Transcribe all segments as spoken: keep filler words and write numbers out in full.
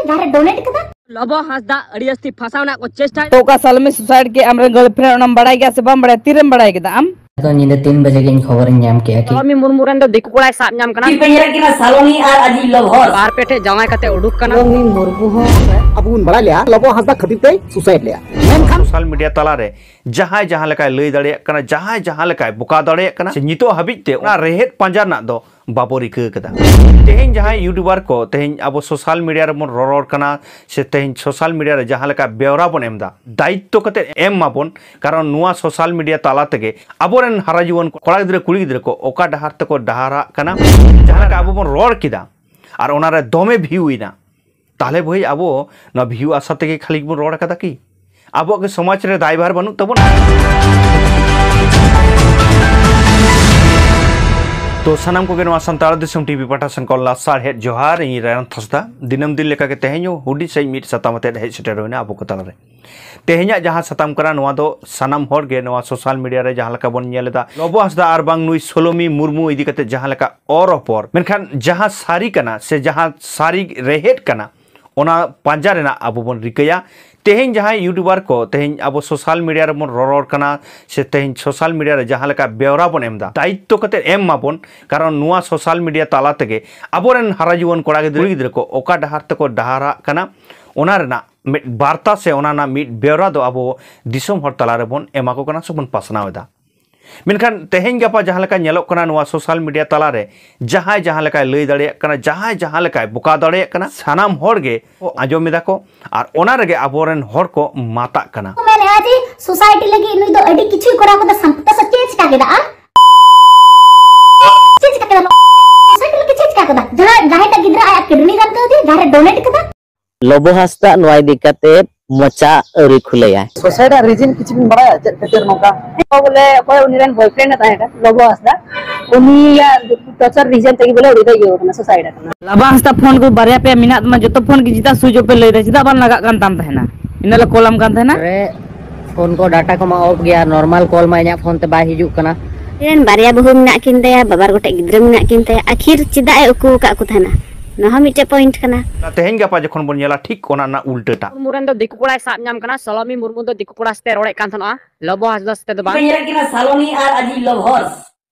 ᱡᱟᱦᱟᱸᱨᱮ ᱰᱚᱱᱮᱴ ᱠᱟᱫᱟ᱾ ᱞᱚᱵᱚ ᱦᱟᱸᱥᱫᱟ ᱟᱹᱰᱤ ᱡᱟᱹᱥᱛᱤ ᱯᱷᱟᱸᱥᱟᱣ ᱨᱮᱱᱟᱜ ᱠᱚ ᱪᱮᱥᱴᱟᱭ᱾ ᱛᱚ ᱚᱠᱟ ᱥᱟᱞ ᱢᱮ ᱥᱩᱥᱟᱭᱤᱰ ᱠᱮᱫ? ᱟᱢᱨᱮᱱ ᱜᱟᱨᱞᱯᱷᱨᱮᱱᱰ ᱚᱱᱟᱢ ᱵᱟᱲᱟᱭ ᱜᱮᱭᱟ ᱥᱮ ᱵᱟᱢ ᱵᱟᱲᱟᱭᱟ? ᱛᱤᱨᱮᱢ ᱵᱟᱲᱟᱭ ᱠᱮᱫᱟ ᱟᱢ? ᱛᱚ ᱧᱤᱫᱟᱹ ᱛᱤᱱ ᱵᱟᱡᱮ ᱜᱮ ᱤᱧ ᱠᱷᱚᱵᱚᱨᱤᱧ ᱧᱟᱢ ᱠᱮᱜᱼᱟ ᱠᱤ᱾ ᱥᱟᱞᱚᱢᱤ ᱢᱩᱨᱢᱩ ᱨᱮᱱ ᱫᱚ ᱫᱤᱠᱩ ᱠᱚᱲᱟᱭ ᱥᱟᱵ ᱧᱟᱢ ᱠᱟᱱᱟ᱾ ᱪᱮᱫ ᱯᱮ ᱧᱮᱞᱮᱫ ᱠᱤᱱᱟ ᱥᱟᱞᱚᱢᱤ ᱟᱨ ᱟᱡᱤᱡ ᱞᱚᱵᱷᱚᱨ? ᱵᱟᱨ ᱯᱮ ᱴᱷᱮᱡ ᱡᱟᱶᱟᱭ ᱠᱟᱛᱮ ᱩᱰᱩᱠ ᱠᱟᱱᱟ᱾ ᱥᱟᱞᱚᱢᱤ ᱢᱩᱨᱢᱩ ᱦᱚᱸ ᱟᱵᱚ ᱵᱚᱱ ᱵᱟᱲᱟᱭ ᱞᱮᱭᱟ ᱞᱚᱵᱚ ᱦᱟᱸᱥᱫᱟ ᱠᱷᱟᱹᱛᱤᱨ ᱛᱮᱭ ᱥᱩᱥᱟᱭᱤᱰ ᱞᱮᱭᱟ᱾ ᱢᱮᱱᱠᱷᱟᱱ ᱥᱳᱥᱟᱞ ᱢᱤᱰᱤᱭᱟ ᱛᱟᱞᱟᱨᱮ ᱡᱟᱦᱟᱸᱭ ᱡᱟᱦᱟᱸ ᱞᱮᱠᱟᱭ ᱞᱟᱹᱭ ᱫᱟᱲᱮᱭᱟᱜ ᱠᱟᱱᱟ, ᱡᱟᱦᱟᱸᱭ ᱡᱟᱦᱟᱸ ᱞᱮᱠᱟᱭ ᱵᱚᱠᱟ ᱫᱟᱲᱮᱭᱟᱜ ᱠᱟᱱᱟ, ᱥᱮ ᱱᱤᱛᱚᱜ ᱦᱟᱹᱵᱤᱡ ᱛᱮ ᱚᱱᱟ ᱨᱮᱦᱮᱫ ᱯᱟᱸᱡᱟ ᱨᱮᱱᱟᱜ ᱫᱚ ᱵᱟᱵᱚ ᱨᱤᱠᱟᱹ ᱠᱟᱫᱟ᱾ ᱛᱮᱦᱮᱧ ᱡᱟᱦᱟᱸᱭ ᱭᱩᱴᱩᱵᱟᱨ ᱠᱚ ᱛᱮᱦᱮᱧ ᱟᱵᱚ ᱥᱳᱥᱟᱞ ᱢᱤᱰᱤᱭᱟ ᱨᱮᱵᱚᱱ ᱨᱚᱨᱚᱲ ᱠᱟᱱᱟ, ᱥᱮ ᱛᱮᱦᱮᱧ ᱥᱳᱥᱟᱞ ᱢᱤᱰᱤᱭᱟ ᱨᱮ ᱡᱟᱦᱟᱸ ᱞᱮᱠᱟ ᱵᱮᱣᱨᱟ ᱵᱚᱱ ᱮᱢ ᱮᱫᱟ, ᱫᱟᱭᱤᱛᱛᱚ ᱠᱟᱛᱮ ᱮᱢ ᱢᱟᱵᱚᱱ, ᱠᱟᱨᱚᱱ ᱱᱚᱣᱟ ᱥᱳᱥᱟᱞ ᱢᱤᱰᱤᱭᱟ ᱛᱟᱞᱟ ᱛᱮᱜᱮ ᱟᱵᱚᱨᱮᱱ ᱦᱟᱨᱟ ᱡᱩᱣᱟᱹᱱ ᱠᱚᱲᱟ ᱜᱤᱫᱽᱨᱟᱹ ᱠᱩᱲᱤ ᱜᱤᱫᱽᱨᱟᱹ ᱠᱚ ᱚᱠᱟ ᱰᱟᱦᱟᱨ ᱛᱮᱠᱚ ᱰᱟᱦᱟᱨᱟᱜ ᱠᱟᱱᱟ᱾ ᱡᱟᱦᱟᱸ ᱞᱮᱠᱟ ᱟᱵᱚ ᱵᱚᱱ ᱨᱚᱲ ᱠᱮᱫᱟ ᱟᱨ ᱚᱱᱟᱨᱮ ᱫᱚᱢᱮ ᱵᱷᱤᱭᱩ ᱮᱱᱟ, ᱛᱟᱦᱞᱮ ᱵᱷᱟᱹᱭ ᱟᱵᱚ ᱱᱚᱣᱟ ᱵᱷᱤᱭᱩ ᱟᱥᱟ ᱛᱮᱜᱮ ᱠᱷᱟᱹᱞᱤ ᱵᱚᱱ ᱨᱚᱲ ᱠᱟᱫᱟ ᱠᱤ? ᱟᱵᱚᱣᱟᱜ ᱜᱮ ᱥᱚᱢᱟᱡᱽ ᱨᱮ ᱫᱟᱭᱵᱷᱟᱨ ᱵᱟᱹᱱᱩᱜ ᱛᱟᱵᱚᱱᱟ? ᱛᱚ ᱥᱟᱱᱟᱢ ᱠᱚᱜᱮ ᱱᱚᱣᱟ ᱥᱟᱱᱛᱟᱲ ᱫᱤᱥᱚᱢ ᱴᱤᱵᱷᱤ ᱯᱟᱦᱴᱟ ᱥᱮᱱ ᱠᱷᱚᱱ ᱞᱟᱥᱟᱲᱦᱮᱫ ᱡᱚᱦᱟᱨ᱾ ᱤᱧ ᱨᱟᱭᱚᱱ ᱦᱟᱸᱥᱫᱟ᱾ ᱫᱤᱱᱟᱹᱢ ᱫᱤᱱ ᱞᱮᱠᱟᱜᱮ ᱛᱮᱦᱮᱧ ᱦᱚᱸ ᱦᱩᱰᱤᱧ ᱥᱟᱺᱦᱤᱡ ᱢᱤᱫ ᱥᱟᱛᱟᱢ ᱟᱛᱮᱫ ᱦᱮᱡ ᱥᱮᱴᱮᱨ ᱦᱩᱭᱱᱟ ᱟᱵᱚ ᱠᱚ ᱛᱟᱞᱟᱨᱮ᱾ ᱛᱮᱦᱮᱧᱟᱜ ᱡᱟᱦᱟᱸ ᱥᱟᱛᱟᱢ ᱠᱟᱱᱟ, ᱱᱚᱣᱟ ᱫᱚ ᱥᱟᱱᱟᱢ ᱦᱚᱲ ᱜᱮ ᱱᱚᱣᱟ ᱥᱳᱥᱟᱞ ᱢᱤᱰᱤᱭᱟ ᱨᱮ ᱡᱟᱦᱟᱸ ᱞᱮᱠᱟ ᱵᱚᱱ ᱧᱮᱞ ᱮᱫᱟ, ᱞᱚᱵᱚ ᱦᱟᱸᱥᱫᱟ ᱟᱨ ᱵᱟᱝ ᱱᱩᱭ ᱥᱳᱞᱳᱢᱤ ᱢᱩᱨᱢᱩ ᱤᱫᱤ ᱠᱟᱛᱮ ᱡᱟᱦᱟᱸ ᱞᱮᱠᱟ ᱚᱨ ᱚᱯᱚᱨ, ᱢᱮᱱᱠᱷᱟᱱ ᱡᱟᱦᱟᱸ ᱥᱟᱹᱨᱤ ᱠᱟᱱᱟ ᱥᱮ ᱡᱟᱦᱟᱸ ᱥᱟᱹᱨᱤ ᱨᱮᱦᱮᱫ ᱠᱟᱱᱟ, ᱚᱱᱟ ᱯᱟᱸᱡᱟ ᱨᱮᱱᱟᱜ ᱟᱵᱚ ᱵᱚᱱ ᱨᱤᱠᱟᱹᱭᱟ᱾ ᱛᱮᱦᱮᱧ ᱡᱟᱦᱟᱸᱭ ᱭᱩᱴᱩᱵᱟᱨ ᱠᱚ ᱛᱮᱦᱮᱧ ᱟᱵᱚ ᱥᱳᱥᱟᱞ ᱢᱤᱰᱤᱭᱟ ᱨᱮᱵᱚᱱ ᱨᱚᱨᱚᱲ ᱠᱟᱱᱟ, ᱥᱮ ᱛᱮᱦᱮᱧ ᱥᱳᱥᱟᱞ ᱢᱤᱰᱤᱭᱟ ᱨᱮ ᱡᱟᱦᱟᱸ ᱞᱮᱠᱟ ᱵᱮᱣᱨᱟ ᱵᱚᱱ ᱮᱢ ᱮᱫᱟ, ᱫᱟᱭᱤᱛᱛᱚ ᱠᱟᱛᱮ ᱮᱢ ᱢᱟᱵᱚᱱ, ᱠᱟᱨᱚᱱ ᱱᱚᱣᱟ ᱥᱳᱥᱟᱞ ᱢᱤᱰᱤᱭᱟ ᱛᱟᱞᱟ ᱛᱮᱜᱮ ᱟᱵᱚᱨᱮᱱ ᱦᱟᱨᱟ ᱡᱩᱣᱟᱹᱱ ᱠᱚᱲᱟ ᱜᱤᱫᱽᱨᱟᱹ, ᱠᱩᱲᱤ ᱜᱤᱫᱽᱨᱟᱹ ᱠᱚ ᱚᱠᱟ ᱰᱟᱦᱟᱨ ᱛᱮᱠᱚ ᱰᱟᱦᱟᱨᱟᱜ ᱠᱟᱱᱟ, ᱚᱱᱟ ᱨᱮᱱᱟᱜ ᱢᱤᱫ ᱵᱟᱨᱛᱟ ᱥᱮ ᱚᱱᱟ ᱨᱮᱱᱟᱜ ᱢᱤᱫ ᱵᱮᱣᱨᱟ ᱫᱚ ᱟᱵᱚ ᱫᱤᱥᱚᱢ ᱦᱚᱲ ᱛᱟᱞᱟ ᱨᱮᱵᱚᱱ ᱮᱢᱟ ᱠᱚ ᱠᱟᱱᱟ ᱥᱮᱵᱚᱱ ᱯᱟᱥᱱᱟᱣ ᱮᱫᱟ᱾ ᱢᱮᱱᱠᱷᱟᱱ ᱛᱮᱦᱮᱧ ᱜᱟᱯᱟ ᱡᱟᱦᱟᱸ ᱞᱮᱠᱟ ᱧᱮᱞᱚᱜ ᱠᱟᱱᱟ, ᱱᱚᱣᱟ ᱥᱳᱥᱟᱞ ᱢᱤᱰᱤᱭᱟ ᱛᱟᱞᱟᱨᱮ ᱡᱟᱦᱟᱸᱭ ᱡᱟᱦᱟᱸ ᱞᱮᱠᱟᱭ ᱞᱟᱹᱭ ᱫᱟᱲᱮᱭᱟᱜ ᱠᱟᱱᱟ, ᱡᱟᱦᱟᱸᱭ ᱡᱟᱦᱟᱸ ᱞᱮᱠᱟᱭ ᱵᱚᱠᱟ ᱫᱟᱲᱮᱭᱟᱜ ᱠᱟᱱᱟ, ᱥᱟᱱᱟᱢ ᱦᱚᱲ ᱜᱮ ᱠᱚ ᱟᱸᱡᱚᱢ ᱮᱫᱟ ᱠᱚ ᱟᱨ ᱚᱱᱟ ᱨᱮᱜᱮ ᱟᱵᱚᱨᱮᱱ ᱦᱚᱲ ᱠᱚ ᱢᱟᱛᱟᱜ ᱠᱟᱱᱟ᱾ ᱠᱚ ᱢᱮᱱᱮᱫᱼᱟ ᱡᱮ ᱥᱳᱥᱟᱭᱴᱤ ᱞᱟᱹᱜᱤᱫ ᱱᱩᱭ ᱫᱚ ᱟᱹᱰᱤ ᱠᱤᱪᱷᱩᱭ ᱠᱚᱨᱟᱣ ᱠᱟᱫᱟ, ᱥᱟᱱᱛᱟᱲ ᱥᱮ ᱪᱮᱫ ᱮ ᱪᱤᱠᱟ ᱠᱮᱫᱟ? ᱟᱨ ᱪᱮᱫ ᱮ ᱪᱤᱠᱟ ᱠᱮᱫᱟ? ᱥᱳᱥᱟᱭᱴᱤ ᱞᱟᱹᱜᱤᱫ ᱪᱮᱫ ᱮ ᱪᱤᱠᱟ ᱠᱮᱫᱟ? ᱡᱟᱦᱟᱸᱭ ᱡᱟᱦᱟᱸᱭᱴᱟᱜ ᱜᱤᱫᱽᱨᱟᱹ ᱟᱭᱟᱜ ᱠᱤᱰᱱᱤ ᱫᱟᱱ ᱠᱟᱣᱫᱮᱭᱟ, ᱡᱟᱦᱟᱸᱨᱮ ᱰᱚᱱᱮᱴ ᱠᱟᱫᱟ᱾ ᱞᱚᱵᱚ ᱦᱟᱸᱥᱫᱟ ᱱᱚᱣᱟ ᱤᱫᱤ ᱠᱟᱛᱮ ᱢᱚᱪᱟ ᱟᱹᱣᱨᱤ ᱠᱷᱩᱞᱟᱹᱭᱟ᱾ ᱥᱩᱥᱟᱭᱤᱰ ᱨᱮᱭᱟᱜ ᱨᱤᱡᱤᱱ ᱠᱤᱪᱷᱩ ᱵᱤᱱ ᱵᱟᱲᱟᱭᱟ, ᱪᱮᱫ ᱠᱷᱟᱹᱛᱤᱨ ᱱᱚᱝᱠᱟ? ᱵᱚᱞᱮ ᱚᱠᱚᱭ ᱩᱱᱤ ᱨᱮᱱ ᱵᱚᱭᱯᱷᱨᱮᱱᱰ ᱮ ᱛᱟᱦᱮᱸ ᱠᱟᱱ, ᱞᱚᱵᱚ ᱦᱟᱸᱥᱫᱟ, ᱩᱱᱤᱭᱟᱜ ᱴᱚᱨᱪᱟᱨ ᱨᱤᱡᱤᱱ ᱛᱮᱜᱮ ᱵᱚᱞᱮ ᱩᱱᱤ ᱫᱚᱭ ᱤᱭᱟᱹ ᱠᱟᱱᱟ, ᱥᱩᱥᱟᱭᱤᱰ ᱠᱟᱱᱟ᱾ ᱞᱟᱵᱟ ᱦᱟᱸᱥᱫᱟ ᱯᱷᱳᱱ ᱠᱚ ᱵᱟᱨᱭᱟ ᱯᱮᱭᱟ ᱢᱮᱱᱟᱜ ᱛᱟᱢᱟ, ᱡᱚᱛᱚ ᱯᱷᱳᱱ ᱜᱮ ᱪᱮᱫᱟᱜ ᱥᱩᱭᱤᱪ ᱚᱯᱷ ᱯᱮ ᱞᱟᱹᱭ ᱫᱟ? ᱪᱮᱫᱟᱜ ᱵᱟᱝ ᱞᱟᱜᱟᱜ ᱠᱟᱱ ᱛᱟᱢ ᱛᱟᱦᱮᱱᱟ? ᱤᱱᱟᱹ ᱦᱤᱞᱳᱜ ᱠᱚᱞᱟᱢ ᱠᱟᱱ ᱛᱟᱦᱮᱱᱟ᱾ ᱨᱮ ᱯᱷᱳᱱ ᱠᱚ ᱰᱟᱴᱟ ᱠᱚᱢᱟ ᱚᱯᱷ ᱜᱮᱭᱟ, ᱱᱚᱨᱢᱟᱞ ᱠᱚᱞ ᱢᱟ ᱤᱧᱟᱹᱜ ᱯᱷᱳᱱ ᱛᱮ ᱵᱟᱭ ᱦᱤᱡᱩᱜ ᱠᱟᱱᱟ᱾ ᱟᱡ ᱨᱮᱱ ᱵᱟᱨᱭᱟ ᱵᱟᱹᱦᱩ ᱢᱮᱱᱟᱜ ᱠᱤᱱ ᱛᱟᱭᱟ, ᱵᱟᱵᱟᱨ ᱜᱚᱴᱮᱡ ᱜᱤᱫᱽᱨᱟᱹ ᱢᱮᱱᱟᱜ ᱠᱤᱱ ᱛᱟᱭᱟ, ᱟᱹᱠᱷᱤᱨ ᱪᱮᱫᱟᱜ ᱮ ᱩᱠᱩ ᱟᱠᱟᱫ ᱠᱚ ᱛᱟᱦᱮᱱᱟ? ᱱᱚᱣᱟ ᱦᱚᱸ ᱢᱤᱫᱴᱮᱡ ᱯᱚᱭᱮᱱᱴ ᱠᱟᱱᱟ᱾ ᱛᱮᱦᱮᱧ ᱜᱟᱯᱟ ᱡᱚᱠᱷᱚᱱ ᱵᱚᱱ ᱧᱮᱞᱟ, ᱴᱷᱤᱠ ᱚᱱᱟ ᱨᱮᱱᱟᱜ ᱩᱞᱴᱟᱹᱴᱟ᱾ ᱢᱩᱨᱢᱩ ᱨᱮᱱ ᱫᱚ ᱫᱤᱠᱩ ᱠᱚᱲᱟᱭ ᱥᱟᱵ ᱧᱟᱢ ᱠᱟᱱᱟ᱾ ᱥᱚᱞᱚᱢᱤ ᱢᱩᱨᱢᱩ ᱫᱚ ᱫᱤᱠᱩ ᱠᱚᱲᱟ ᱥᱟᱛᱮ ᱨᱚᱲᱮᱫ ᱠᱟᱱ ᱛᱟᱦᱮᱱᱟ, ᱞᱚᱵᱚ ᱦᱟᱸᱥᱫᱟ ᱥᱟᱛᱮ ᱫᱚ ᱵᱟᱝ᱾ ᱧᱮᱞᱮᱫ ᱠᱤᱱᱟ ᱥᱟᱞᱚᱱᱤ ᱟᱨ ᱟᱡᱤᱡ ᱞᱚᱵᱷᱚᱨᱥ᱾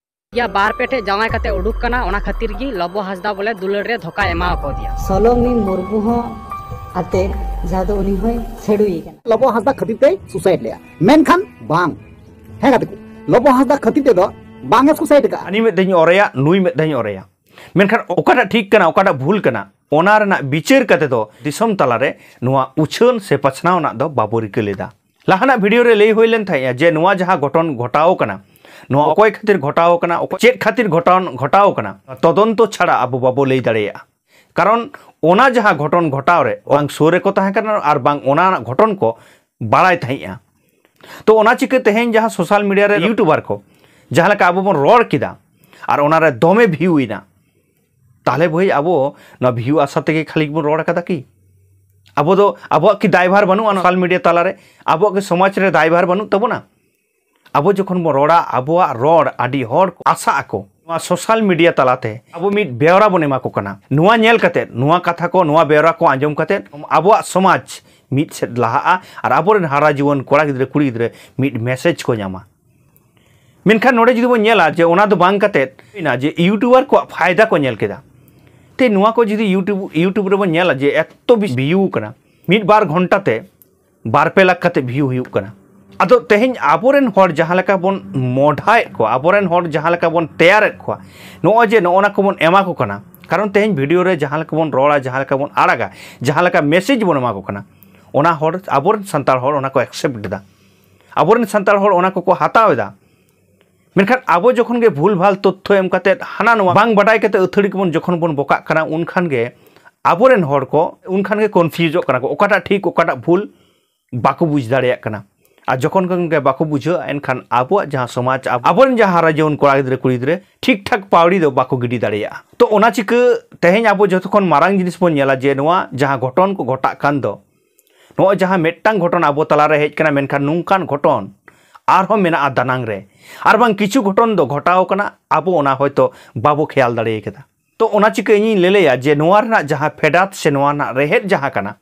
ᱭᱟ ᱵᱟᱨ ᱯᱮ ᱴᱷᱮᱡ ᱡᱟᱶᱟᱭ ᱠᱟᱛᱮ ᱩᱰᱩᱠ ᱠᱟᱱᱟ, ᱚᱱᱟ ᱠᱷᱟᱹᱛᱤᱨ ᱜᱮ ᱞᱚᱵᱚ ᱦᱟᱸᱥᱫᱟ ᱵᱚᱞᱮ ᱫᱩᱞᱟᱹᱲ ᱨᱮ ᱫᱷᱳᱠᱟ ᱮᱢᱟᱣ ᱠᱟᱣᱫᱮᱭᱟ᱾ ᱥᱚᱞᱚᱢᱤ ᱢᱩᱨᱢᱩ ᱦᱚᱸ ᱟᱛᱮ, ᱡᱟᱦᱟᱸ ᱫᱚ ᱩᱱᱤ ᱦᱚᱸᱭ ᱪᱷᱟᱹᱰᱩᱭᱮ ᱠᱟᱱᱟ᱾ ᱞᱚᱵᱚ ᱦᱟᱸᱥᱫᱟ ᱠᱷᱟᱹᱛᱤᱨ ᱛᱮᱭ ᱥᱩᱥᱟᱭᱤᱰ ᱞᱮᱜᱼᱟ, ᱢᱮᱱᱠᱷᱟᱱ ᱵᱟᱝ᱾ ᱦᱮᱸ ᱜᱟᱛᱮ ᱠᱚ, ᱞᱚᱵᱚ ᱦᱟᱸᱥᱫᱟ ᱠᱷᱟᱹᱛᱤᱨ ᱛᱮᱫᱚ ᱵᱟᱝ ᱮ ᱥᱩᱥᱟᱭᱤᱰ ᱟᱠᱟᱫᱼᱟ᱾ ᱦᱟᱹᱱᱤ ᱢᱤᱫ ᱫᱷᱟᱣ ᱤᱧ ᱚᱨᱮᱭᱟ, ᱱᱩᱭ ᱢᱤᱫ ᱫᱷᱟᱣ ᱤᱧ ᱚᱨᱮᱭᱟ, ᱢᱮᱱᱠᱷᱟᱱ ᱚᱠᱟᱴᱟᱜ ᱴᱷᱤᱠ ᱠᱟᱱᱟ, ᱚᱠᱟᱴᱟᱜ ᱵᱷᱩᱞ ᱠᱟᱱᱟ, ᱚᱱᱟ ᱨᱮᱱᱟᱜ ᱵᱤᱪᱟᱹᱨ ᱠᱟᱛᱮ ᱫᱚ ᱫᱤᱥᱚᱢ ᱛᱟᱞᱟᱨᱮ ᱱᱚᱣᱟ ᱩᱪᱷᱟᱹᱱ ᱥᱮ ᱯᱟᱥᱱᱟᱣ ᱨᱮᱱᱟᱜ ᱫᱚ ᱵᱟᱵᱚ ᱨᱤᱠᱟᱹ ᱞᱮᱫᱟ᱾ ᱞᱟᱦᱟᱱᱟᱜ ᱵᱷᱤᱰᱤᱭᱳ ᱨᱮ ᱞᱟᱹᱭ ᱦᱩᱭ ᱞᱮᱱ ᱛᱟᱦᱮᱸᱫᱼᱟ ᱡᱮ ᱱᱚᱣᱟ ᱡᱟᱦᱟᱸ ᱜᱷᱚᱴᱚᱱ ᱜᱷᱚᱴᱟᱣ ᱠᱟᱱᱟ, ᱱᱚᱣᱟ ᱚᱠᱚᱭ ᱠᱷᱟᱹᱛᱤᱨ ᱜᱷᱚᱴᱟᱣ ᱠᱟᱱᱟ, ᱚᱠᱚᱭ ᱪᱮᱫ ᱠᱷᱟᱹᱛᱤᱨ ᱜᱷᱚᱴᱚᱱ ᱜᱷᱚᱴᱟᱣ ᱠᱟᱱᱟ, ᱛᱚᱫᱚᱱᱛᱚ ᱪᱷᱟᱲᱟ ᱟᱵᱚ ᱵᱟᱵᱚ ᱞᱟᱹᱭ ᱫᱟᱲᱮᱭᱟᱜᱼᱟ᱾ ᱠᱟᱨᱚᱱ ᱚᱱᱟ ᱡᱟᱦᱟᱸ ᱜᱷᱚᱴᱚᱱ ᱜᱷᱚᱴᱟᱣ ᱨᱮ ᱵᱟᱝ ᱥᱩᱨ ᱨᱮᱠᱚ ᱛᱟᱦᱮᱸ ᱠᱟᱱᱟ ᱟᱨ ᱵᱟᱝ ᱚᱱᱟ ᱨᱮᱱᱟᱜ ᱜᱷᱚᱴᱚᱱ ᱠᱚ ᱵᱟᱲᱟᱭ ᱛᱟᱦᱮᱸᱫᱼᱟ᱾ ᱛᱚ ᱚᱱᱟ ᱪᱤᱠᱟᱹ ᱛᱮᱦᱮᱧ ᱡᱟᱦᱟᱸ ᱥᱳᱥᱟᱞ ᱢᱤᱰᱤᱭᱟ ᱨᱮ ᱤᱭᱩᱴᱩᱵᱟᱨ ᱠᱚ ᱡᱟᱦᱟᱸ ᱞᱮᱠᱟ ᱟᱵᱚ ᱵᱚᱱ ᱨᱚᱲ ᱠᱮᱫᱟ ᱟᱨ ᱚᱱᱟᱨᱮ ᱫᱚᱢᱮ ᱵᱷᱤᱭᱩ ᱮᱱᱟ, ᱛᱟᱦᱞᱮ ᱵᱷᱟᱹᱭ ᱟᱵᱚ ᱱᱚᱣᱟ ᱵᱷᱤᱭᱩ ᱟᱥᱟ ᱛᱮᱜᱮ ᱠᱷᱟᱹᱞᱤ ᱵᱚᱱ ᱨᱚᱲ ᱠᱟᱫᱟ ᱠᱤ? ᱟᱵᱚ ᱫᱚ ᱟᱵᱚᱣᱟᱜ ᱠᱤ ᱫᱟᱭᱵᱷᱟᱨ ᱵᱟᱹᱱᱩᱜᱼᱟ ᱥᱳᱥᱟᱞ ᱢᱤᱰᱤᱭᱟ ᱛᱟᱞᱟᱨᱮ? ᱟᱵᱚᱣᱟᱜ ᱠᱤ ᱥᱚᱢᱟᱡᱽ ᱨᱮ ᱫᱟᱭᱵᱷᱟᱨ ᱵᱟᱹᱱᱩᱜ ᱛᱟᱵᱚᱱᱟ? ᱟᱵᱚ ᱡᱚᱠᱷᱚᱱ ᱵᱚᱱ ᱨᱚᱲᱟ, ᱟᱵᱚᱣᱟᱜ ᱨᱚᱲ ᱟᱹᱰᱤ ᱦᱚᱲ ᱠᱚ ᱟᱥᱟᱜ ᱟᱠᱚ ᱱᱚᱣᱟ ᱥᱳᱥᱟᱞ ᱢᱤᱰᱤᱭᱟ ᱛᱟᱞᱟᱛᱮ ᱟᱵᱚ ᱢᱤᱫ ᱵᱮᱣᱨᱟ ᱵᱚᱱ ᱮᱢᱟ ᱠᱚ ᱠᱟᱱᱟ᱾ ᱱᱚᱣᱟ ᱧᱮᱞ ᱠᱟᱛᱮ, ᱱᱚᱣᱟ ᱠᱟᱛᱷᱟ ᱠᱚ, ᱱᱚᱣᱟ ᱵᱮᱣᱨᱟ ᱠᱚ ᱟᱸᱡᱚᱢ ᱠᱟᱛᱮ ᱟᱵᱚᱣᱟᱜ ᱥᱚᱢᱟᱡᱽ ᱢᱤᱫ ᱥᱮᱫ ᱞᱟᱦᱟᱜᱼᱟ ᱟᱨ ᱟᱵᱚᱨᱮᱱ ᱦᱟᱨᱟ ᱡᱩᱣᱟᱹᱱ ᱠᱚᱲᱟ ᱜᱤᱫᱽᱨᱟᱹ ᱠᱩᱲᱤ ᱜᱤᱫᱽᱨᱟᱹ ᱢᱤᱫ ᱢᱮᱥᱮᱡᱽ ᱠᱚ ᱧᱟᱢᱟ᱾ ᱢᱮᱱᱠᱷᱟᱱ ᱱᱚᱰᱮ ᱡᱩᱫᱤ ᱵᱚᱱ ᱧᱮᱞᱟ ᱡᱮ ᱚᱱᱟ ᱫᱚ ᱵᱟᱝ ᱠᱟᱛᱮ ᱦᱩᱭᱱᱟ ᱡᱮ ᱤᱭᱩᱴᱩᱵᱟᱨ ᱠᱚᱣᱟᱜ ᱯᱷᱟᱭᱫᱟ ᱠᱚ ᱧᱮᱞ ᱠᱮᱫᱟ᱾ ᱛᱮ ᱱᱚᱣᱟ ᱠᱚ ᱡᱩᱫᱤ ᱤᱭᱩᱴᱩᱵᱽ ᱤᱭᱩᱴᱩᱵᱽ ᱨᱮᱵᱚᱱ ᱧᱮᱞᱟ ᱡᱮ ᱮᱛᱚ ᱵᱮᱥᱤ ᱵᱷᱤᱭᱩ ᱠᱟᱱᱟ, ᱢᱤᱫ ᱵᱟᱨ ᱜᱷᱚᱱᱴᱟ ᱛᱮ ᱵᱟᱨ ᱯᱮ ᱞᱟᱠᱷ ᱠᱟᱛᱮ ᱵᱷᱤᱭᱩ ᱦᱩᱭᱩᱜ ᱠᱟᱱᱟ᱾ ᱟᱫᱚ ᱛᱮᱦᱮᱧ ᱟᱵᱚᱨᱮᱱ ᱦᱚᱲ ᱡᱟᱦᱟᱸ ᱞᱮᱠᱟ ᱵᱚᱱ ᱢᱚᱰᱷᱟᱭᱮᱫ ᱠᱚᱣᱟ, ᱟᱵᱚᱨᱮᱱ ᱦᱚᱲ ᱡᱟᱦᱟᱸ ᱞᱮᱠᱟ ᱵᱚᱱ ᱛᱮᱭᱟᱨᱮᱫ ᱠᱚᱣᱟ, ᱱᱚᱜᱼᱚᱭ ᱡᱮ ᱱᱚᱜᱼᱚ ᱱᱟ ᱠᱚᱵᱚᱱ ᱮᱢᱟ ᱠᱚ ᱠᱟᱱᱟ, ᱠᱟᱨᱚᱱ ᱛᱮᱦᱮᱧ ᱵᱷᱤᱰᱤᱭᱳ ᱨᱮ ᱡᱟᱦᱟᱸ ᱞᱮᱠᱟ ᱵᱚᱱ ᱨᱚᱲᱟ, ᱡᱟᱦᱟᱸ ᱞᱮᱠᱟ ᱵᱚᱱ ᱟᱲᱟᱜᱟ, ᱡᱟᱦᱟᱸ ᱞᱮᱠᱟ ᱢᱮᱥᱮᱡᱽ ᱵᱚᱱ ᱮᱢᱟ ᱠᱚ ᱠᱟᱱᱟ, ᱚᱱᱟ ᱦᱚᱲ, ᱟᱵᱚᱨᱮᱱ ᱥᱟᱱᱛᱟᱲ ᱦᱚᱲ ᱚᱱᱟ ᱠᱚ ᱮᱠᱥᱮᱯᱴ ᱮᱫᱟ, ᱟᱵᱚᱨᱮᱱ ᱥᱟᱱᱛᱟᱲ ᱦᱚᱲ ᱚᱱᱟ ᱠᱚᱠᱚ ᱦᱟᱛᱟᱣ ᱮᱫᱟ᱾ ᱢᱮᱱᱠᱷᱟᱱ ᱟᱵᱚ ᱡᱚᱠᱷᱚᱱ ᱜᱮ ᱵᱷᱩᱞ ᱵᱷᱟᱞ ᱛᱚᱛᱛᱷᱚ ᱮᱢ ᱠᱟᱛᱮ ᱦᱟᱱᱟ ᱱᱚᱣᱟ ᱵᱟᱝ ᱵᱟᱰᱟᱭ ᱠᱟᱛᱮ ᱟᱹᱛᱷᱟᱹᱲᱤ ᱜᱮᱵᱚᱱ ᱡᱚᱠᱷᱚᱱ ᱵᱚᱱ ᱵᱚᱠᱟᱜ ᱠᱟᱱᱟ, ᱩᱱᱠᱷᱟᱱ ᱜᱮ ᱟᱵᱚᱨᱮᱱ ᱦᱚᱲ ᱠᱚ ᱩᱱᱠᱷᱟᱱ ᱜᱮ ᱠᱚᱱᱯᱷᱤᱭᱩᱡᱚᱜ ᱠᱟᱱᱟ ᱠᱚ, ᱚᱠᱟᱴᱟᱜ ᱴᱷᱤᱠ ᱚᱠᱟᱴᱟᱜ ᱵᱷᱩᱞ ᱵᱟᱠᱚ ᱵᱩᱡᱽ ᱫᱟᱲᱮᱭᱟᱜ ᱠᱟᱱᱟ᱾ ᱟᱨ ᱡᱚᱠᱷᱚᱱ ᱠᱷᱚᱱ ᱜᱮ ᱵᱟᱠᱚ ᱵᱩᱡᱷᱟᱹᱣᱟ, ᱮᱱᱠᱷᱟᱱ ᱟᱵᱚᱣᱟᱜ ᱡᱟᱦᱟᱸ ᱥᱚᱢᱟᱡᱽ, ᱟᱵᱚᱨᱮᱱ ᱡᱟᱦᱟᱸ ᱦᱟᱨᱟ ᱡᱩᱣᱟᱹᱱ ᱠᱚᱲᱟ ᱜᱤᱫᱽᱨᱟᱹ ᱠᱩᱲᱤ ᱜᱤᱫᱽᱨᱟᱹ ᱴᱷᱤᱠ ᱴᱷᱟᱠ ᱯᱟᱹᱣᱲᱤ ᱫᱚ ᱵᱟᱠᱚ ᱜᱤᱰᱤ ᱫᱟᱲᱮᱭᱟᱜᱼᱟ᱾ ᱛᱚ ᱚᱱᱟ ᱪᱤᱠᱟᱹ ᱛᱮᱦᱮᱧ ᱟᱵᱚ ᱡᱚᱛᱚ ᱠᱷᱚᱱ ᱢᱟᱨᱟᱝ ᱡᱤᱱᱤᱥ ᱵᱚᱱ ᱧᱮᱞᱟ ᱡᱮ ᱱᱚᱣᱟ ᱡᱟᱦᱟᱸ ᱜᱷᱚᱴᱚᱱ ᱠᱚ ᱜᱷᱚᱴᱟᱜ ᱠᱟᱱ ᱫᱚ, ᱱᱚᱜᱼᱚᱭ ᱡᱟᱦᱟᱸ ᱢᱤᱫᱴᱟᱝ ᱜᱷᱚᱴᱚᱱ ᱟᱵᱚ ᱛᱟᱞᱟᱨᱮ ᱦᱮᱡ ᱠᱟᱱᱟ, ᱢᱮᱱᱠᱷᱟᱱ ᱱᱚᱝᱠᱟᱱ ᱜᱷᱚᱴᱚᱱ ᱟᱨᱦᱚᱸ ᱢᱮᱱᱟᱜᱼᱟ ᱫᱟᱱᱟᱝ ᱨᱮ, ᱟᱨ ᱵᱟᱝ ᱠᱤᱪᱷᱩ ᱜᱷᱚᱴᱚᱱ ᱫᱚ ᱜᱷᱚᱴᱟᱣ ᱠᱟᱱᱟ, ᱟᱵᱚ ᱚᱱᱟ ᱦᱚᱭᱛᱚ ᱵᱟᱵᱚ ᱠᱷᱮᱭᱟᱞ ᱫᱟᱲᱮ ᱠᱟᱫᱟ᱾ ᱛᱚ ᱚᱱᱟ ᱪᱤᱠᱟᱹ ᱤᱧᱤᱧ ᱞᱟᱹᱞᱟᱹᱭᱟ ᱡᱮ ᱱᱚᱣᱟ ᱨᱮᱱᱟᱜ ᱡᱟᱦᱟᱸ ᱯᱷᱮᱰᱟᱛ ᱥᱮ ᱱᱚᱣᱟ ᱨᱮᱱᱟᱜ ᱨᱮᱦᱮᱫ ᱡᱟᱦᱟᱸ ᱠᱟᱱᱟ,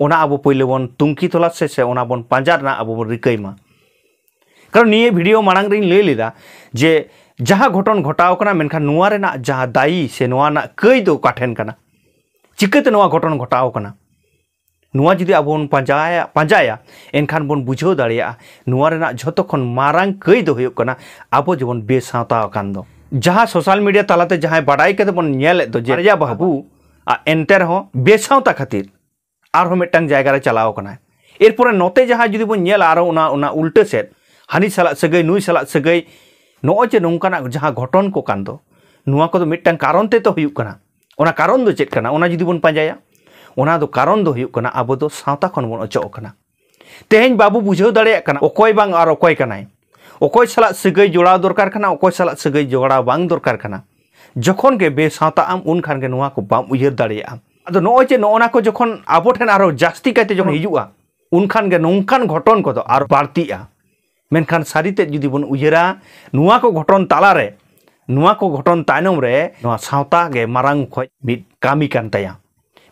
ᱚᱱᱟ ᱟᱵᱚ ᱯᱳᱭᱞᱳ ᱵᱚᱱ ᱛᱩᱝᱠᱷᱤ ᱛᱚᱞᱟᱥ ᱥᱮ, ᱥᱮ ᱚᱱᱟ ᱵᱚᱱ ᱯᱟᱸᱡᱟ ᱨᱮᱱᱟᱜ ᱟᱵᱚ ᱵᱚᱱ ᱨᱤᱠᱟᱹᱭ ᱢᱟ᱾ ᱠᱟᱨᱚᱱ ᱱᱤᱭᱟᱹ ᱵᱷᱤᱰᱤᱭᱳ ᱢᱟᱲᱟᱝ ᱨᱤᱧ ᱞᱟᱹᱭ ᱞᱮᱫᱟ ᱡᱮ ᱡᱟᱦᱟᱸ ᱜᱷᱚᱴᱚᱱ ᱜᱷᱚᱴᱟᱣ ᱠᱟᱱᱟ, ᱢᱮᱱᱠᱷᱟᱱ ᱱᱚᱣᱟ ᱨᱮᱱᱟᱜ ᱡᱟᱦᱟᱸ ᱫᱟᱭᱤ ᱥᱮ ᱱᱚᱣᱟ ᱨᱮᱱᱟᱜ ᱠᱟᱹᱭ ᱫᱚ ᱚᱠᱟ ᱴᱷᱮᱱ ᱠᱟᱱᱟ, ᱪᱤᱠᱟᱹᱛᱮ ᱱᱚᱣᱟ ᱜᱷᱚᱴᱚᱱ ᱜᱷᱚᱴᱟᱣ ᱠᱟᱱᱟ, ᱱᱚᱣᱟ ᱡᱩᱫᱤ ᱟᱵᱚ ᱵᱚᱱ ᱯᱟᱸᱡᱟᱭᱟ, ᱯᱟᱸᱡᱟᱭᱟ, ᱮᱱᱠᱷᱟᱱ ᱵᱚᱱ ᱵᱩᱡᱷᱟᱹᱣ ᱫᱟᱲᱮᱭᱟᱜᱼᱟ ᱱᱚᱣᱟ ᱨᱮᱱᱟᱜ ᱡᱷᱚᱛᱚ ᱠᱷᱚᱱ ᱢᱟᱨᱟᱝ ᱠᱟᱹᱭ ᱫᱚ ᱦᱩᱭᱩᱜ ᱠᱟᱱᱟ ᱟᱵᱚ ᱡᱮᱢᱚᱱ ᱵᱮᱥᱟᱶᱛᱟ ᱟᱠᱟᱱ ᱫᱚ᱾ ᱡᱟᱦᱟᱸ ᱥᱳᱥᱟᱞ ᱢᱤᱰᱤᱭᱟ ᱛᱟᱞᱟᱛᱮ ᱡᱟᱦᱟᱸᱭ ᱵᱟᱰᱟᱭ ᱠᱟᱛᱮ ᱵᱚᱱ ᱧᱮᱞᱮᱫ ᱫᱚ ᱡᱮ ᱵᱟᱨᱭᱟ ᱵᱟᱹᱦᱩ, ᱟᱨ ᱮᱱᱛᱮ ᱨᱮᱦᱚᱸ ᱵᱮᱥᱟᱶᱛᱟ ᱠᱷᱟᱹᱛᱤᱨ ᱟᱨᱦᱚᱸ ᱢᱤᱫᱴᱟᱝ ᱡᱟᱭᱜᱟ ᱨᱮ ᱪᱟᱞᱟᱣ ᱠᱟᱱᱟᱭ᱾ ᱮᱨᱯᱚᱨᱮ ᱱᱚᱛᱮ ᱡᱟᱦᱟᱸ ᱡᱩᱫᱤ ᱵᱚᱱ ᱧᱮᱞᱟ, ᱟᱨᱚ ᱚᱱᱟ, ᱚᱱᱟ ᱩᱞᱴᱟᱹ ᱥᱮᱫ, ᱦᱟᱹᱱᱤ ᱥᱟᱞᱟᱜ ᱥᱟᱹᱜᱟᱹᱭ, ᱱᱩᱭ ᱥᱟᱞᱟᱜ ᱥᱟᱹᱜᱟᱹᱭ, ᱱᱚᱜᱼᱚᱭ ᱡᱮ ᱱᱚᱝᱠᱟᱱᱟᱜ ᱡᱟᱦᱟᱸ ᱜᱷᱚᱴᱚᱱ ᱠᱚ ᱠᱟᱱ ᱫᱚ, ᱱᱚᱣᱟ ᱠᱚᱫᱚ ᱢᱤᱫᱴᱟᱝ ᱠᱟᱨᱚᱱ ᱛᱮ ᱛᱚ ᱦᱩᱭᱩᱜ ᱠᱟᱱᱟ᱾ ᱚᱱᱟ ᱠᱟᱨᱚᱱ ᱫᱚ ᱪᱮᱫ ᱠᱟᱱᱟ? ᱚᱱᱟ ᱡᱩᱫᱤ ᱵᱚᱱ ᱯᱟᱸᱡᱟᱭᱟ, ᱚᱱᱟ ᱫᱚ ᱠᱟᱨᱚᱱ ᱫᱚ ᱦᱩᱭᱩᱜ ᱠᱟᱱᱟ ᱟᱵᱚ ᱫᱚ ᱥᱟᱶᱛᱟ ᱠᱷᱚᱱ ᱵᱚᱱ ᱚᱪᱚᱜ ᱠᱟᱱᱟ᱾ ᱛᱮᱦᱮᱧ ᱵᱟᱵᱚ ᱵᱩᱡᱷᱟᱹᱣ ᱫᱟᱲᱮᱭᱟᱜ ᱠᱟᱱᱟ ᱚᱠᱚᱭ ᱵᱟᱝ ᱟᱨ ᱚᱠᱚᱭ ᱠᱟᱱᱟᱭ, ᱚᱠᱚᱭ ᱥᱟᱞᱟᱜ ᱥᱟᱹᱜᱟᱹᱭ ᱡᱚᱲᱟᱣ ᱫᱚᱨᱠᱟᱨ ᱠᱟᱱᱟ, ᱚᱠᱚᱭ ᱥᱟᱞᱟᱜ ᱥᱟᱹᱜᱟᱹᱭ ᱡᱚᱲᱟᱣ ᱵᱟᱝ ᱫᱚᱨᱠᱟᱨ ᱠᱟᱱᱟ᱾ ᱡᱚᱠᱷᱚᱱ ᱜᱮ ᱵᱮᱥᱟᱶᱛᱟ ᱟᱢ, ᱩᱱ ᱠᱷᱟᱱ ᱜᱮ ᱱᱚᱣᱟ ᱠᱚ ᱵᱟᱢ ᱩᱭᱦᱟᱹᱨ ᱫᱟᱲᱮᱭᱟᱜᱼᱟ᱾ ᱟᱫᱚ ᱱᱚᱜᱼᱚᱭ ᱡᱮ ᱱᱚᱜᱼᱚ ᱱᱟ ᱠᱚ ᱡᱚᱠᱷᱚᱱ ᱟᱵᱚ ᱴᱷᱮᱱ ᱟᱨᱚ ᱡᱟᱹᱥᱛᱤ ᱠᱟᱭᱛᱮ ᱡᱚᱠᱷᱚᱱ ᱦᱤᱡᱩᱜᱼᱟ, ᱩᱱ ᱠᱷᱟᱱ ᱜᱮ ᱱᱚᱝᱠᱟᱱ ᱜᱷᱚᱴᱚᱱ ᱠᱚᱫᱚ ᱟᱨ ᱵᱟᱹᱲᱛᱤᱜᱼᱟ᱾ ᱢᱮᱱᱠᱷᱟᱱ ᱥᱟᱹᱨᱤ ᱛᱮᱫ ᱡᱩᱫᱤ ᱵᱚᱱ ᱩᱭᱦᱟᱹᱨᱟ, ᱱᱚᱣᱟ ᱠᱚ ᱜᱷᱚᱴᱚᱱ ᱛᱟᱞᱟᱨᱮ, ᱱᱚᱣᱟ ᱠᱚ ᱜᱷᱚᱴᱚᱱ ᱛᱟᱭᱱᱚᱢ ᱨᱮ ᱱᱚᱣᱟ ᱥᱟᱶᱛᱟ ᱜᱮ ᱢᱟᱨᱟᱝ ᱠᱷᱚᱡ ᱢᱤᱫ ᱠᱟᱹᱢᱤ ᱠᱟᱱ ᱛᱟᱭᱟ᱾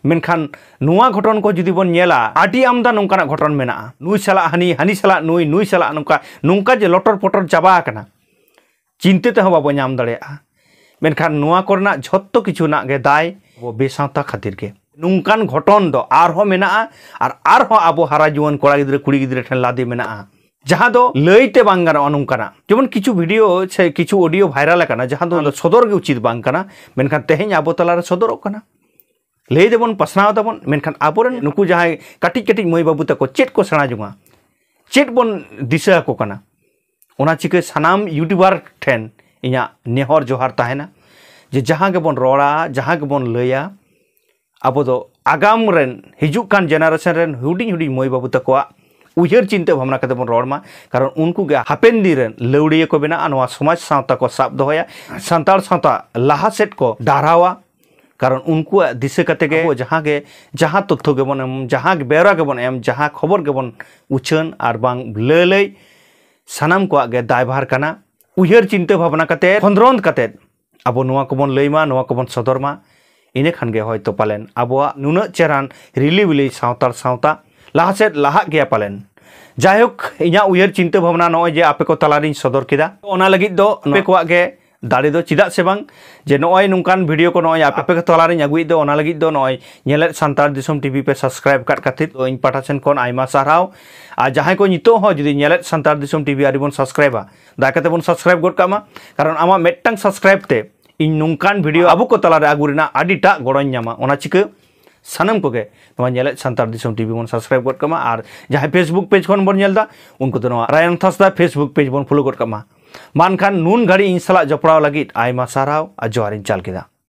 ᱢᱮᱱᱠᱷᱟᱱ ᱱᱚᱣᱟ ᱜᱷᱚᱴᱚᱱ ᱠᱚ ᱡᱩᱫᱤ ᱵᱚᱱ ᱧᱮᱞᱟ, ᱟᱹᱰᱤ ᱟᱢᱫᱟ ᱱᱚᱝᱠᱟᱱᱟᱜ ᱜᱷᱚᱴᱚᱱ ᱢᱮᱱᱟᱜᱼᱟ᱾ ᱱᱩᱭ ᱥᱟᱞᱟᱜ ᱦᱟᱹᱱᱤ, ᱦᱟᱹᱱᱤ ᱥᱟᱞᱟᱜ ᱱᱩᱭ, ᱱᱩᱭ ᱥᱟᱞᱟᱜ ᱱᱚᱝᱠᱟ, ᱱᱚᱝᱠᱟ ᱡᱮ ᱞᱚᱴᱚᱨ ᱯᱚᱴᱚᱨ ᱪᱟᱵᱟ ᱟᱠᱟᱱᱟ, ᱪᱤᱱᱛᱟᱹ ᱛᱮᱦᱚᱸ ᱵᱟᱵᱚ ᱧᱟᱢ ᱫᱟᱲᱮᱭᱟᱜᱼᱟ᱾ ᱢᱮᱱᱠᱷᱟᱱ ᱱᱚᱣᱟ ᱠᱚᱨᱮᱱᱟᱜ ᱡᱷᱚᱛᱚ ᱠᱤᱪᱷᱩ ᱨᱮᱱᱟᱜ ᱜᱮ ᱫᱟᱭ ᱟᱵᱚ ᱵᱮᱥᱟᱶᱛᱟ ᱠᱷᱟᱹᱛᱤᱨ ᱜᱮ᱾ ᱱᱚᱝᱠᱟᱱ ᱜᱷᱚᱴᱚᱱ ᱫᱚ ᱟᱨᱦᱚᱸ ᱢᱮᱱᱟᱜᱼᱟ, ᱟᱨ ᱟᱨᱦᱚᱸ ᱟᱵᱚ ᱦᱟᱨᱟ ᱡᱩᱣᱟᱹᱱ ᱠᱚᱲᱟ ᱜᱤᱫᱽᱨᱟᱹ, ᱠᱩᱲᱤ ᱜᱤᱫᱽᱨᱟᱹ ᱴᱷᱮᱱ ᱞᱟᱫᱮ ᱢᱮᱱᱟᱜᱼᱟ, ᱡᱟᱦᱟᱸ ᱫᱚ ᱞᱟᱹᱭ ᱛᱮ ᱵᱟᱝ ᱜᱟᱱᱚᱜᱼᱟ ᱱᱚᱝᱠᱟᱱᱟᱜ᱾ ᱡᱮᱢᱚᱱ ᱠᱤᱪᱷᱩ ᱵᱷᱤᱰᱤᱭᱳ ᱥᱮ ᱠᱤᱪᱷᱩ ᱚᱰᱤᱭᱳ ᱵᱷᱟᱭᱨᱟᱞ ᱟᱠᱟᱱᱟ, ᱡᱟᱦᱟᱸ ᱫᱚ ᱥᱚᱫᱚᱨ ᱜᱮ ᱩᱪᱤᱛ ᱵᱟᱝ ᱠᱟᱱᱟ, ᱢᱮᱱᱠᱷᱟᱱ ᱛᱮᱦᱮᱧ ᱟᱵᱚ ᱛᱟᱞᱟᱨᱮ ᱥᱚᱫᱚᱨᱚᱜ ᱠᱟᱱᱟ᱾ ᱞᱟᱹᱭ ᱫᱟᱵᱚᱱ, ᱯᱟᱥᱱᱟᱣ ᱫᱟᱵᱚᱱ, ᱢᱮᱱᱠᱷᱟᱱ ᱟᱵᱚᱨᱮᱱ ᱱᱩᱠᱩ ᱡᱟᱦᱟᱸᱭ ᱠᱟᱹᱴᱤᱡ ᱠᱟᱹᱴᱤᱡ ᱢᱟᱹᱭ ᱵᱟᱹᱵᱩ ᱛᱟᱠᱚ ᱪᱮᱫ ᱠᱚ ᱥᱮᱬᱟ ᱡᱚᱝᱟ, ᱪᱮᱫ ᱵᱚᱱ ᱫᱤᱥᱟᱹ ᱟᱠᱚ ᱠᱟᱱᱟ? ᱚᱱᱟ ᱪᱤᱠᱟᱹ ᱥᱟᱱᱟᱢ ᱭᱩᱴᱩᱵᱟᱨ ᱴᱷᱮᱱ ᱤᱧᱟᱹᱜ ᱱᱮᱦᱚᱨ ᱡᱚᱦᱟᱨ ᱛᱟᱦᱮᱱᱟ ᱡᱮ ᱡᱟᱦᱟᱸ ᱜᱮᱵᱚᱱ ᱨᱚᱲᱟ, ᱡᱟᱦᱟᱸ ᱜᱮᱵᱚᱱ ᱞᱟᱹᱭᱟ, ᱟᱵᱚ ᱫᱚ ᱟᱜᱟᱢ ᱨᱮᱱ, ᱦᱤᱡᱩᱜ ᱠᱟᱱ ᱡᱮᱱᱟᱨᱮᱥᱚᱱ ᱨᱮᱱ ᱦᱩᱰᱤᱧ ᱦᱩᱰᱤᱧ ᱢᱟᱹᱭ ᱵᱟᱹᱵᱩ ᱛᱟᱠᱚᱣᱟᱜ ᱩᱭᱦᱟᱹᱨ ᱪᱤᱱᱛᱟᱹ ᱵᱷᱟᱵᱽᱱᱟ ᱠᱟᱛᱮ ᱵᱚᱱ ᱨᱚᱲ ᱢᱟ᱾ ᱠᱟᱨᱚᱱ ᱩᱱᱠᱩ ᱜᱮ ᱦᱟᱯᱮᱱ ᱫᱤᱱ ᱨᱮᱱ ᱞᱟᱹᱣᱲᱤᱭᱟᱹ ᱠᱚ ᱵᱮᱱᱟᱜᱼᱟ, ᱱᱚᱣᱟ ᱥᱚᱢᱟᱡᱽ ᱥᱟᱶᱛᱟ ᱠᱚ ᱥᱟᱵ ᱫᱚᱦᱚᱭᱟ, ᱥᱟᱱᱛᱟᱲ ᱥᱟᱶᱛᱟ ᱞᱟᱦᱟ ᱥᱮᱫ ᱠᱚ ᱰᱟᱦᱨᱟᱣᱟ᱾ ᱠᱟᱨᱚᱱ ᱩᱱᱠᱩᱣᱟᱜ ᱫᱤᱥᱟᱹ ᱠᱟᱛᱮ ᱜᱮ ᱟᱵᱚ ᱡᱟᱦᱟᱸ ᱜᱮ, ᱡᱟᱦᱟᱸ ᱛᱚᱛᱛᱷᱚ ᱜᱮᱵᱚᱱ ᱮᱢ, ᱡᱟᱦᱟᱸ ᱜᱮ ᱵᱮᱣᱨᱟ ᱜᱮᱵᱚᱱ ᱮᱢ, ᱡᱟᱦᱟᱸ ᱠᱷᱚᱵᱚᱨ ᱜᱮᱵᱚᱱ ᱩᱪᱷᱟᱹᱱ ᱟᱨ ᱵᱟᱝ ᱞᱟᱹᱞᱟᱹᱭ, ᱥᱟᱱᱟᱢ ᱠᱚᱣᱟᱜ ᱜᱮ ᱫᱟᱭᱵᱷᱟᱨ ᱠᱟᱱᱟ᱾ ᱩᱭᱦᱟᱹᱨ ᱪᱤᱱᱛᱟᱹ ᱵᱷᱟᱵᱽᱱᱟ ᱠᱟᱛᱮ, ᱠᱷᱚᱸᱫᱽᱨᱚᱸᱫᱽ ᱠᱟᱛᱮ, ᱟᱵᱚ ᱱᱚᱣᱟ ᱠᱚᱵᱚᱱ ᱞᱟᱹᱭ ᱢᱟ, ᱱᱚᱣᱟ ᱠᱚᱵᱚᱱ ᱥᱚᱫᱚᱨ ᱢᱟ, ᱤᱱᱟᱹ ᱠᱷᱟᱱ ᱜᱮ ᱦᱚᱭᱛᱳ ᱯᱟᱞᱮᱱ ᱟᱵᱚᱣᱟᱜ ᱱᱩᱱᱟᱹᱜ ᱪᱮᱦᱨᱟᱱ ᱨᱤᱞᱤ ᱵᱤᱞᱤ ᱥᱟᱱᱛᱟᱲ ᱥᱟᱶᱛᱟ ᱞᱟᱦᱟ ᱥᱮᱫ ᱞᱟᱦᱟᱜ ᱜᱮᱭᱟ ᱯᱟᱞᱮᱱ᱾ ᱡᱟᱭᱦᱳᱠ, ᱤᱧᱟᱹᱜ ᱩᱭᱦᱟᱹᱨ ᱪᱤᱱᱛᱟᱹ ᱵᱷᱟᱵᱽᱱᱟ ᱱᱚᱜᱼᱚᱭ ᱡᱮ ᱟᱯᱮ ᱠᱚ ᱛᱟᱞᱟᱨᱤᱧ ᱥᱚᱫᱚᱨ ᱠᱮᱫᱟ, ᱚᱱᱟ ᱞᱟᱹᱜᱤᱫ ᱫᱚ ᱟᱯᱮ ᱠᱚᱣᱟᱜ ᱜᱮ ᱫᱟᱲᱮ ᱫᱚ᱾ ᱪᱮᱫᱟᱜ ᱥᱮ ᱵᱟᱝ, ᱡᱮ ᱱᱚᱜᱼᱚᱭ ᱱᱚᱝᱠᱟᱱ ᱵᱷᱤᱰᱤᱭᱳ ᱠᱚ ᱱᱚᱜᱼᱚᱭ ᱟᱯᱮ ᱠᱚ ᱛᱟᱞᱟᱨᱤᱧ ᱟᱹᱜᱩᱭᱮᱫ ᱫᱚ, ᱚᱱᱟ ᱞᱟᱹᱜᱤᱫ ᱫᱚ ᱱᱚᱜᱼᱚᱭ ᱧᱮᱞᱮᱫ ᱥᱟᱱᱛᱟᱲ ᱫᱤᱥᱚᱢ ᱴᱤᱵᱷᱤ ᱯᱮ ᱥᱟᱵᱥᱠᱨᱟᱭᱤᱵ ᱠᱟᱫ ᱠᱷᱟᱹᱛᱤᱨ ᱫᱚ ᱤᱧ ᱯᱟᱦᱴᱟ ᱥᱮᱱ ᱠᱷᱚᱱ ᱟᱭᱢᱟ ᱥᱟᱨᱦᱟᱣ᱾ ᱟᱨ ᱡᱟᱦᱟᱸᱭ ᱠᱚ ᱱᱤᱛᱚᱜ ᱦᱚᱸ ᱡᱩᱫᱤ ᱧᱮᱞᱮᱫ ᱥᱟᱱᱛᱟᱲ ᱫᱤᱥᱚᱢ ᱴᱤᱵᱷᱤ ᱟᱹᱣᱨᱤ ᱵᱚᱱ ᱥᱟᱵᱥᱠᱨᱟᱭᱤᱵᱟ, ᱫᱟᱭᱟ ᱠᱟᱛᱮ ᱵᱚᱱ ᱥᱟᱵᱥᱠᱨᱟᱭᱤᱵ ᱜᱚᱫ ᱠᱟᱜ ᱢᱟ, ᱠᱟᱨᱚᱱ ᱟᱢᱟᱜ ᱢᱤᱫᱴᱟᱝ ᱥᱟᱵᱥᱠᱨᱟᱭᱤᱵ ᱛᱮ ᱤᱧ ᱱᱚᱝᱠᱟᱱ ᱵᱷᱤᱰᱤᱭᱳ ᱟᱵᱚ ᱠᱚ ᱛᱟᱞᱟᱨᱮ ᱟᱹᱜᱩ ᱨᱮᱱᱟᱜ ᱟᱹᱰᱤᱴᱟᱜ ᱜᱚᱲᱚᱧ ᱧᱟᱢᱟ᱾ ᱚᱱᱟ ᱪᱤᱠᱟᱹ ᱥᱟᱱᱟᱢ ᱠᱚᱜᱮ ᱱᱚᱣᱟ ᱧᱮᱞᱮᱫ ᱥᱟᱱᱛᱟᱲ ᱫᱤᱥᱚᱢ ᱴᱤᱵᱷᱤ ᱵᱚᱱ ᱥᱟᱵᱥᱠᱨᱟᱭᱤᱵ ᱜᱚᱫ ᱠᱟᱜ ᱢᱟ᱾ ᱟᱨ ᱡᱟᱦᱟᱸᱭ ᱯᱷᱮᱥᱵᱩᱠ ᱯᱮᱡᱽ ᱠᱷᱚᱱ ᱵᱚᱱ ᱧᱮᱞ ᱮᱫᱟ, ᱩᱱᱠᱩ ᱫᱚ ᱱᱚᱣᱟ ᱨᱟᱭᱚᱱ ᱛᱷᱟᱸᱥᱫᱟ ᱯᱷᱮᱥᱵᱩᱠ ᱯᱮᱡᱽ ᱵᱚᱱ ᱯᱷᱚᱞᱳ ᱜᱚᱫ ᱠᱟᱜ ᱢᱟ᱾ ᱢᱟ ᱮᱱᱠᱷᱟᱱ ᱱᱩᱱ ᱜᱷᱟᱹᱲᱤᱡ ᱤᱧ ᱥᱟᱞᱟᱜ ᱡᱚᱯᱲᱟᱣ ᱞᱟᱹᱜᱤᱫ ᱟᱭᱢᱟ ᱥᱟᱨᱦᱟᱣ ᱟᱨ ᱡᱚᱦᱟᱨᱤᱧ ᱪᱟᱞ ᱠᱮᱫᱟ᱾